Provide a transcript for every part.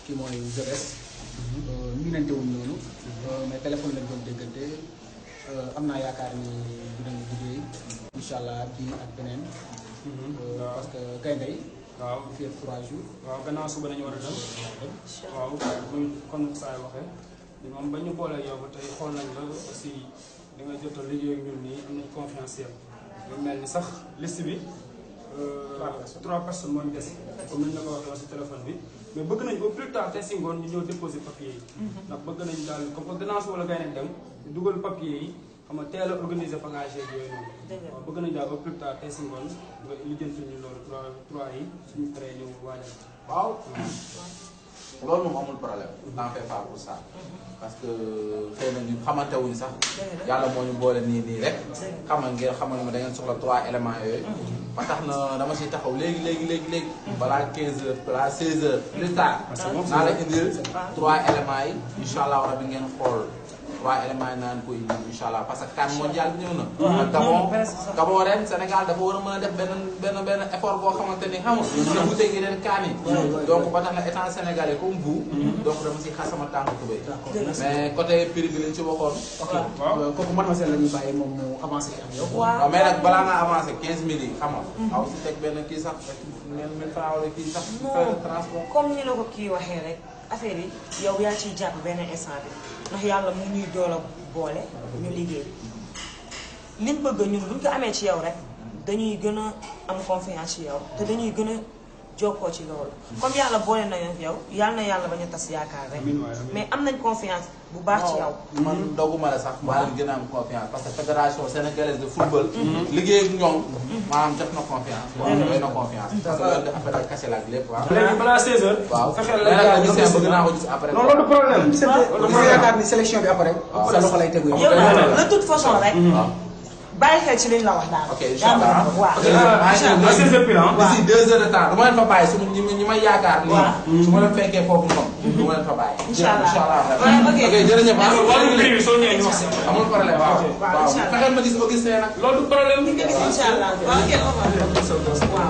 kii mooy Zbest miinante wuñ noonu mais téléphone lañ doon déggante am naa yaakaar ni dinañ liggéey incha allah bii ak beneen parce que gaynde yi waaw fii ak 3 jours waaw gannaaw suba nañu war a dem waaw kon saay waxee di moom ba ñu boolee yow ba tey xool nañ la aussi di nga jot a liggéey ak ñun nii am nañ confiance yow lu mel ni sax liste bi 3 personnes moo des comme ni ñu la ko waxee si téléphone bi mais bëgg nañ au plus tard te si ngoon ñu ñëw déposer papier yi ndax bëgg nañ daal comme que gannaaw suba la gay nañ dem ñu dugal papier yi xam nga teel a organiser bagage yeeg yooyu noonu waaw bëgg nañ daal au plus tard te si ngoon nga lijjanti ñu loolu 3 yi suñu paree ñëw waajal waaw loolu moom amul problème n'en fais pas pour ça parce que xëy na ñu xamante wuñ sax yàlla moo ñu boole nii rek xamal ngeen xamal ma da ngeen soxla 3 éléments yooyu ba tax na dama siy taxaw léegi balaa 15 heures balaa 16 heures plus tard naa la indil 3 éléments yi incha allah rabi ngeen xool 3 éléments yi naan ko indi incha allah parce que CAN mondial bi ñëw na Gabon ren Sénégal dafa war a mën a def benn effort boo xamante ni xam nga na wuteeg yeneen CAN yi donc ba tax na état sénégalais comme vous donc dama si xas sama tànk tubéy mais côté prix bi lañ ci waxoon kooku mademoiselle la ñuy bàyyi moom mu avancé ak yow waaw mais nag balaa nga avancé 15 000 yi xam nga aw si teg benn kii sax ngeen 1000 francs wala kii sax transport comme ni la ko kii waxee rek affaire yi yow yaa ciy jàpp benn instant bi ndax yàlla mu ñuy doole boole ñu liggéey liñ bëgg ñun buñ ko amee ci yow rek dañuy gën a am confiance ci yow te dañuy gën a jokkoo ci loolu comme yàlla boole nañu ak yow yàlla na yàlla ba ñu tas yaakaar rek mais am nañ confiance bu baax ci yow. man dogguma la sax maa leen gën a am confiance parce que fédération sénégalaise de football liggéey ak ñoom maanaam def na confiance doy na confiance parce que loolu affaire ak kase la ak lépp waaw léegi balaa 16 heures waaw fexeel mais nag la gisee bëgg naa ko gis après non loolu problème dama yaakaar ni sélection bi après sa loxo lay tegu yow de toute façon rek bàyyi xel ci liñ la wax daal. ok incha allah waaw d'ici 2 heures de temps du ma leen fa bàyyi su ñi may yaakaar nii su ma leen fekkee foofu noonu du ma leen fa bàyyi incha allah ok jërëjëf wàllu prix bi soo ñëwee ñu wax amul problème waaw waaw fexeel ma gis Augustin nag loolu du problème incha allah waaw.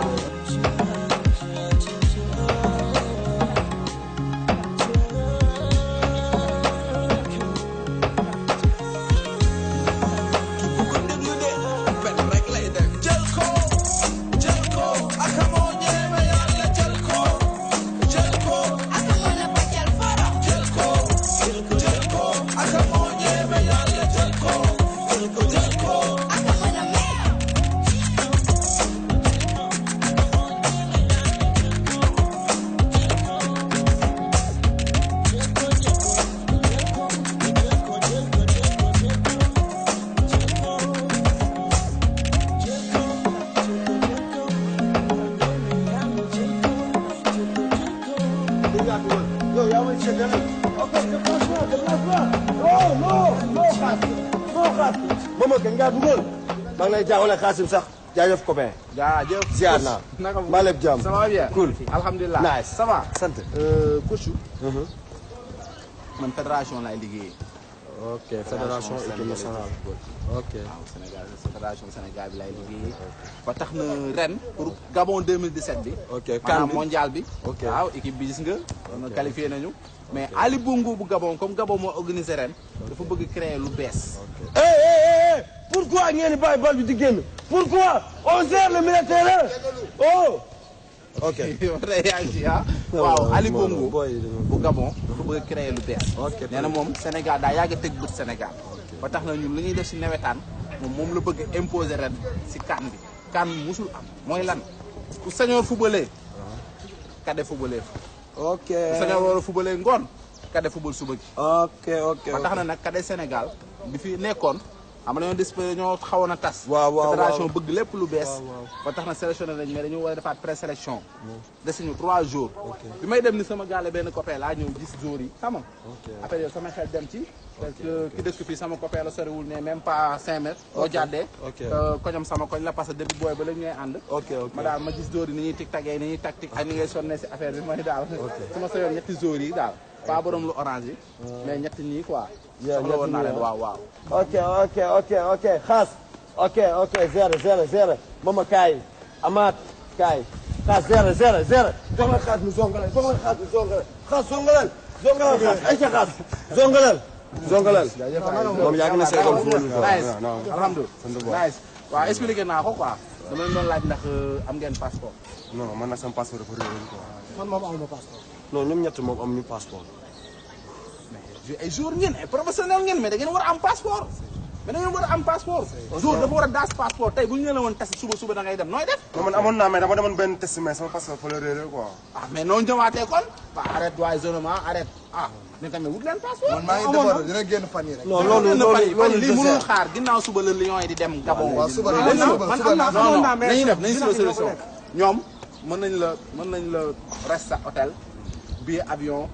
Yo, y'all ain't check that out. Okay, the first one, the last one. No, Xaasim. Momo ke nga dugal. Maa ngi lay jaawale Xaasim sax. Jaajëf copain. jaajëf Ziar naa. naka mu maa lépp jàmm. ça va bien Cool. alhamdulilah Nice. ça va Sant. coach man fédération laay liggéeyee Ok, fédération équipe nationale. Ok. waaw Sénégal fédération Sénégal bi laay liggéeyee ba tax na ren pour Gabon 2017 bi Ok, maanaam CAN bi. mondial bi Ok. waaw équipe bi gis nga na qualifié nañu mais Ali Bongo bu Gabon comme Gabon moo organisé ren dafa bëgg créer lu bees Hey, pourquoi ngeen bàyyi bal bi di génn? Pourquoi? On gère le milieu de terrain. Oh. Ok. yaa ngi ci ah waaw Ali Bongo Boy, bu Gabon dafa bëgg créer lu bees Ok. nee na moom Sénégal daa yàgg a teg bët Sénégal ba tax na ñun li ñuy def si nawetaan moom la bëgg imposer ren si CAN bi CAN musul am mooy lan ku sañoon fubalee kade fubalee fa Ok. ku sañoon war a fubalee ngoon Cadet football suba gi. ok ba tax na nag Cadet Sénégal bi fi nekkoon xam nga ñoo xawoon a tas. waaw fédération bëgg lépp lu bees. ba tax na sélectionné nañ mais dañu war a defaat présélection. desuñu 3 jours. bi may dem ni sama gaale benn copain laa ñëw gis jour yi xam nga. après yow sama xel dem ci. parce que ki dëkk fii sama copain la soriwul ne même pas 5 mètres. boo jàddee. koñam sama koñ la parce que depuis booy ba léegi ñooy ànd. ma daal ma gis jour yi ni ñuy tic-tagee ni ñuy tactique ak ni ngay sonné si affaire bi mooy daal. su ma soyoon ñetti jour yi daal. pas borom lu orange yi. mais ñetti ñii quoi. soxla woon naa leen waaw. ok xaas. ok zéro mama kaay amaat kaay xaas zéro jox la xaas mi zongalal xaas zongalal xaas ay ca xaas zongalal moom yaa ngi ne say nice waaw expliqué naa ko quoi dama leen doon laaj ndax am ngeen passeport. non man nag sama passeport dafa réer quoi. man moom amuma passeport. non ñoom ñett moom amuñu passeport. ay jour ngeen ay professionnel ngeen mais da ngeen war a am passeport. mais da ngeen war a am passeport. jour dafa war a daas passeport tey bu ñu leen woon test suba da ngay dem nooy def. non man amoon naa mais dama demoon benn test mais sama passeport fa la réeré quoi. ah mais noonu ñëwaatee kon. arrête waay zonement arrête mais tamit wut leen passeport. man maa ngi defaral dina génn fan yii rek. non loolu lii mënul xaar ginnaaw suba la Lions yi di dem Gabon. waaw suba nañu def nañu si solution ñoom mën nañ la reste sa hôtel billet avion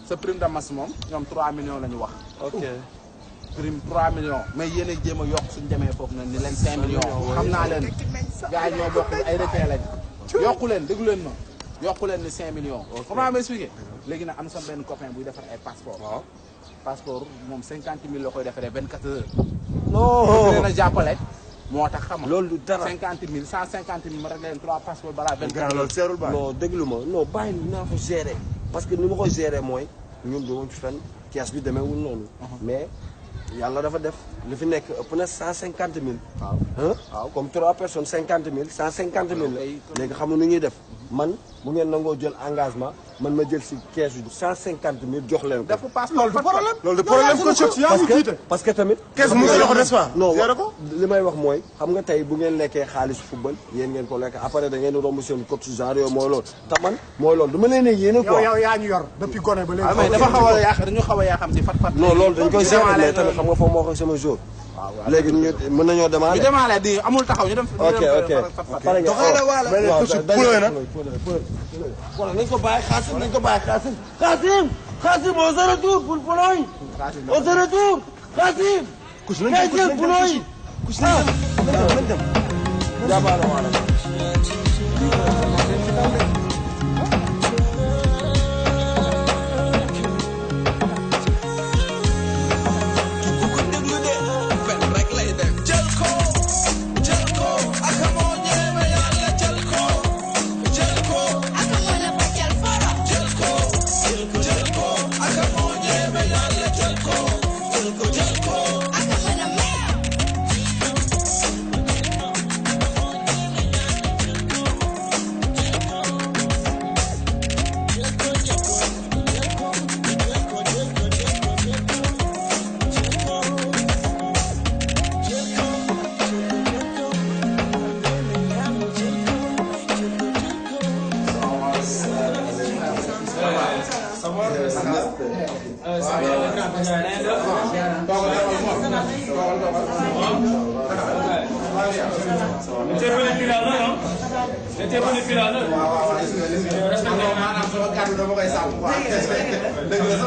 sa prime de masse moom ñoom 3 millions la ñu wax. ok prime 3 millions. mais yéen a jéem a yokk suñu demee foofu nag ni leen 5 millions. xam naa leen gars yi ñoo bokk ay requin lañ. yokku leen déglu leen ma yokku leen ni 5 millions. comment m'expliquer léegi nag am na sama benn copain buy defar ay passeport. waaw passeport moom 50 000 la koy defaree 24 heures. non leen a jàppale moo tax xam nga. loolu du dara 50 000 150 000 ma rek leen 3 passeport balaa 24 loolu seerul baax non déglu ma non bàyyi naa ko gérer parce que ni ma koy gérer mooy ñun doo ci fenn kees bi demeewul noonu. mais yàlla dafa def li fi nekk ëpp na 150 000. waaw comme 3 personnes 50 000 150 000 la. léegi xam nga nu ñuy def man bu ngeen nangoo jël engagement man ma jël si kees yu 150 000 jox leen ko. def ko passeport loolu du problème ko parce que tamit. kees mu ngi loxo n'est-ce pas non li may wax mooy xam nga tey bu ngeen lekkee xaalisu football yéen ngeen ko lekk après da ngeen di romb seen coach genre yooyu mooy loolu te man mooy loolu du ma leen ne yéene quoi. yow yaa ñu yor depuis gone ba léegi. mais dafa xaw a yàq dañu xaw a yàqam ci fat. non loolu dañ koy gérer mais tamit xam nga foofu moo ko sama jour. léegi ñu mën nañoo démarrer. ñu démarrer di amul taxaw ñu dem. ok pare nga waaw nañ ko bàyyi Xaasim nañ ko bàyyi Xaasim on se retourne pour pono yi. on se retourne Xaasim. kus nañ dem pono yi. kus nañ dem jàmbaar waala.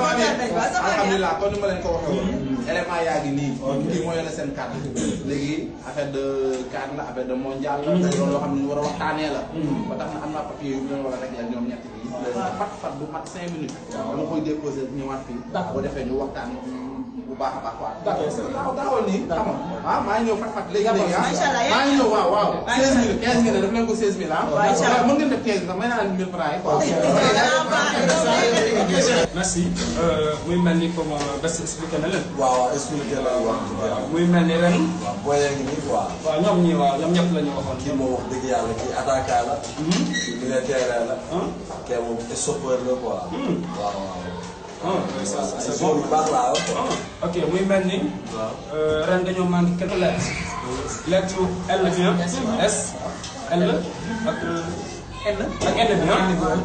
alhamdulilah kon ni ma leen ko waxee woon élément yaa ngi nii kii moo yore seen carte léegi affaire de carte la affaire de mondial la loolu loo xam ne ñu war a waxtaanee la ba tax na am naa papier yu ñu war a rek la ñoom ñett yi fat bu mat 5 minutes dama koy déposé ñëwaat fii boo defee ñu waxtaan bu baax a baax quoi taxawal nii xam nga maa ngi ñëw fat léegi maa ngi ñëw waaw 16 minutes 15 ngeen def leen ko 16 000 mën ngeen def 15 ndax may naa leen 1000 francs quoi merci muy mel ni comme Bess expliqué na leen. waaw expliqué la wax. muy mel ni ren. waaw booy yaa ngi nii quoi. waaw ñoom ñëpp la ñu waxoon. kii moom wax dëgg yàlla kii attaquant la. kii militaire la. kii moom stoppeur la quoi. waaw. c'est bon bu baax laa wax. ok muy mel ni. ren dañoo manqué quelques lettres. lettre L bi S L ak N bi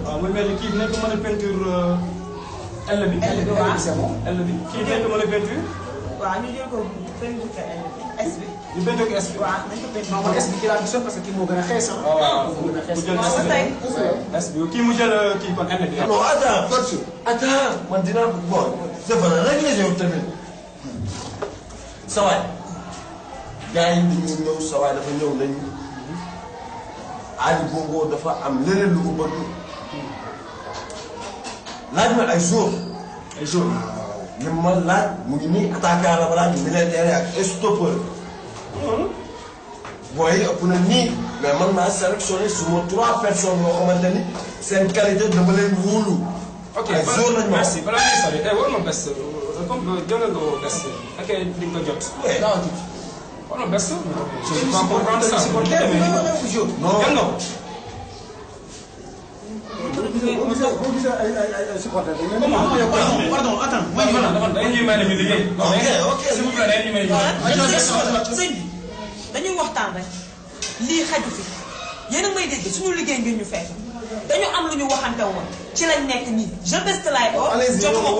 waaw muy mel ni kii dinañ ko mën a peinture L bi. L bi c'est bon. L bi kii dégg nga mën a peinture. waaw ñu jël ko peinture ko S bi. ñu peinture ko S bi. waaw nañ ko peinture. non man S bi kii laa gisoon parce que kii moo gën a xees ah. waaw moo gën a xees. mu jël S bi kii mu jël kii kon L bi. non attends coach attends man dinaa ko bon c'est vrai rek la yow tamit sawaay gars yi dañuy ñëw sawaay dafa ñëw nañu Ali Bongo dafa am leneen lu ko bëgg laaj ma ay jour ay jour li ma laaj mu ngi nii attaquant la balaa ñu militaire ak stoppeur booy yi ëpp na nii mais man maa sélectionné suma 3 personnes yoo xamante ni seen qualité dama leen wóolu. ok ay jour lañ ma merci balaa ñuy sori war ma best comme jëlee nga woo best ok di nga ko jot. war ma best. je ne peux pas comprendre ça. non jël nga ko. boo gisee ay supporter pardon attends. dañuy may ñu liggéey. ok s'il vous plaît dañuy may ñu sëñ bi dañuy waxtaan rek lii xaju fi yéen a may dégg suñu liggéey ngeen ñu fekk dañu am lu ñu waxante woon ci lañ nekk nii je best laay ko jot ko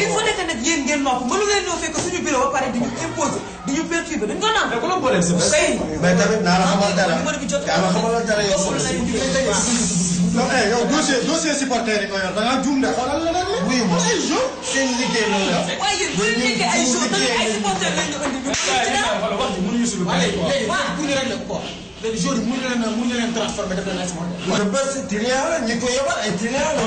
il faut que nag yéen ngeen noppi mënu leen ñoo fekk suñu bureau ba pare di ñu imposer di ñu perturber dañu ko naan. mais ku la booleeg sa best. mais tamit naa la xamal dara numéro bi jot ko yaa ma xamal dara yow non yow dossier supporter yi nga yor da ngaa juum de xoolal leneen la. oui ma seen liggéey la la. waaye yéen bu ñu nekkee ay jours dañuy ay supporter lañ ñu andi ñu. wax ji mënuñu suñu waaw léegi pour ñu régler ko quoi léegi jour yi mënuñu leen transformer def leen ay supporter. le best client la ñi ko yebal ay client la.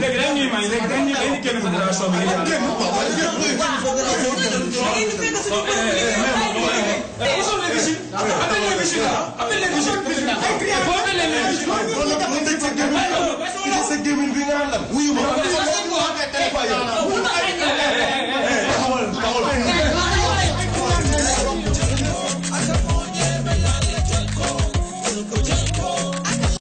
léegi dañuy may léegi dañuy génn fédération bi sa gémmiñ bi nga àndal wuyu ma